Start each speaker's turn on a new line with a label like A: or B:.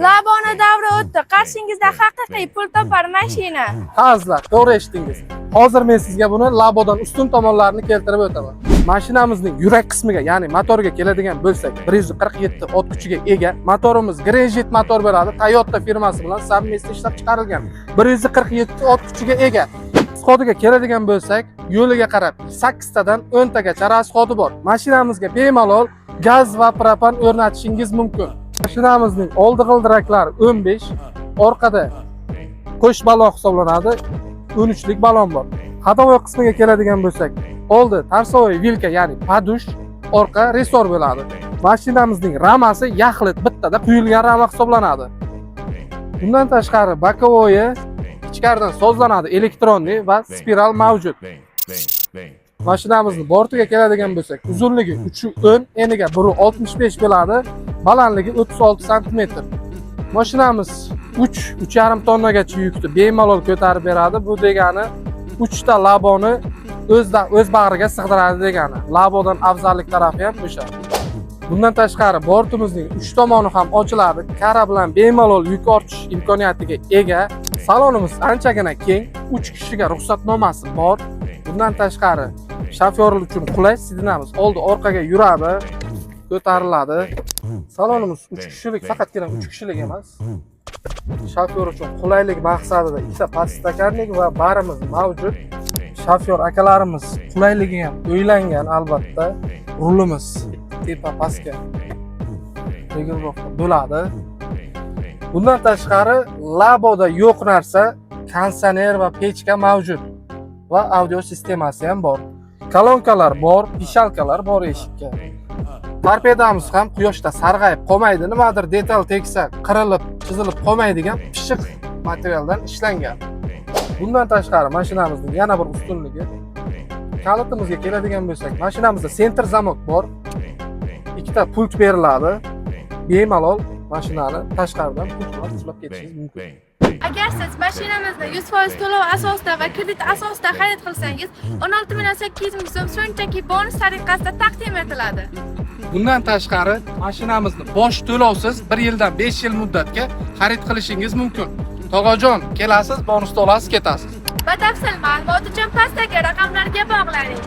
A: Laboni davri o'tdi. Qarshingizda haqiqiy pul topar mashina.
B: Ha, azizlar, to'g'ri eshitdingiz. Hozir men sizga buni Labodan ustun tomonlarini keltirib o'taman. Mashinamizning yurak qismiga, ya'ni motorga keladigan bo'lsak, 147 ot kuchiga ega. Motorimiz Greenjet motor bo'ladi. Toyota firmasi bilan совместно ishlab chiqarilgan. 147 ot kuchiga ega. Расход iga keladigan bo'lsak, yo'liga qarab 8 tadan 10 tagacha расход i bor. Mashinamizga bemalol gaz va propan o'rnatishingiz mumkin. Mashinamizning oldi g'ildiraklari 15, orqada qo'sh balon hisoblanadi. 13lik balon bor. Ходовой qismiga keladigan bo'lsak, oldi торцевой вилка, ya'ni подуш, orqa ressor bo'ladi. Mashinamizning ramasi yaxlit bittada quyilgan rama hisoblanadi. Bundan tashqari, боковой i ichkaridan sozlanadi, электронный va spiral mavjud. Mashinamizni bortiga keladigan bo'lsak, uzunligi 3.10, eniga 1.65 bo'ladi, balandligi 36 santimetr. Mashinamiz 3 3,5 tonnagacha yukni bemalol ko'tarib beradi. Bu degani 3 ta Laboni o'zda o'z bag'riga sig'diradi degani. Labodan afzallik tarafi ham o'sha. Bundan tashqari, bortimizning uch tomoni ham ochiladi. Kara bilan bemalol yuk ortish imkoniyatiga ega. Salonimiz anchagina keng, 3 kishiga ruxsatnomasi bor. Bundan tashqari, shofyor uchun qulay, сиденье miz oldi orqaga yuradi, ko'tariladi. Salonimiz 3 kishilik, faqatgina 3 kishilik emas. Shofyor uchun qulaylik maqsadida ikkita подстаканник va barimiz mavjud. Shofyor akalarimiz qulayligi ham o'ylangan albatta. Rulimiz tepa pastga регулировка bo'ladi. Bundan tashqari, Laboda yo'q narsa, konditsioner va pechka mavjud va audio sistemasi ham bor. Kolonkalar bor, пищалка lar bor eshikka. Torpedamiz ham quyoshda sarg'ayib qolmaydi. Nimadir detal tegsa, qirilib, chizilib qolmaydigan pishiq materialdan ishlangan. Bundan tashqari, mashinamizning yana bir ustunligi, kalitimizga keladigan bo'lsak, mashinamizda центр замок bor. Ikkita pult beriladi. Bemalol mashinani tashqaridan pult bilan qulflab ketishingiz mumkin.
A: Agar siz mashinamizni 100% to'lov asosida va kredit asosida xarid qilsangiz, 16 million 800 ming so'm shunchaki bonus tariqasida taqdim etiladi.
B: Bundan tashqari, mashinamizni bosh to'lovsiz 1 yildan 5 yil muddatga xarid qilishingiz mumkin. Tog'ajon, kelasiz, bonusni olasiz, ketasiz.
A: Batafsil ma'lumot uchun pastdagi raqamlarga bog'laning.